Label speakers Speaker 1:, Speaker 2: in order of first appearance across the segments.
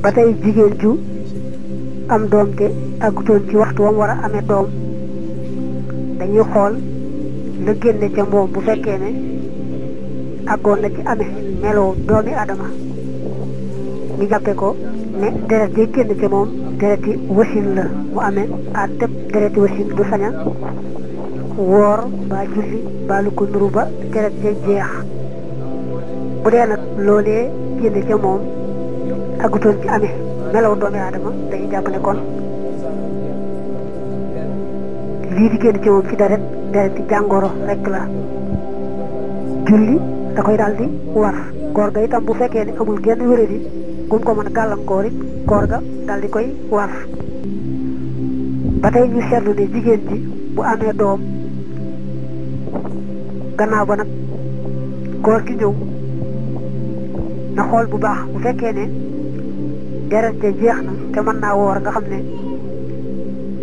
Speaker 1: ba tey jigéen ju am doom te àggutoon ci waxtu wam war a amee doom dañuy xool la génne ca moom bu fekkee ne àggoon na ci amee meloo doomi Adama ñu jàppe ko ne deret ji génn ca moom dereti wasin la mu amee a tëb dereti wasin du saña woor ba julli ba lu ko nuru ba deret ja jeex bu dee nag loolee génn ca moom àggutoon ci amee melaw doomi Adama dañuy jàpp ne kon lii di génn ci moom ci dereti jàngoro rekk la julli da koy daal di war koor ga itam bu fekkee ne amul genn wéradi gum ko mën a gàllankoor it koor ga daal di koy war ba tey ñu seetlu ne jigéen ji bu amee doom gannaaw ba nag koor gi ñëw na xool bu baax bu fekkee ne deret ja jeex na te mën naa woor nga xam ne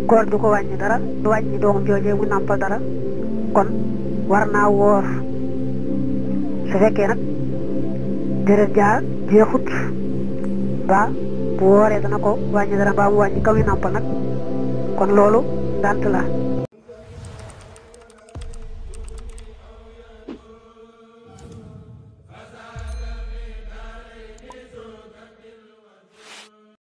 Speaker 1: koor du ko wàññi dara du wàññi doomam joojee mu nàmpal dara kon war naa woor su fekkee nag deret jaa jeexut ba bu wooree dana ko wàññi dara mbaa mu wàññi kaw yi nàmpal nag kon loolu ngànt la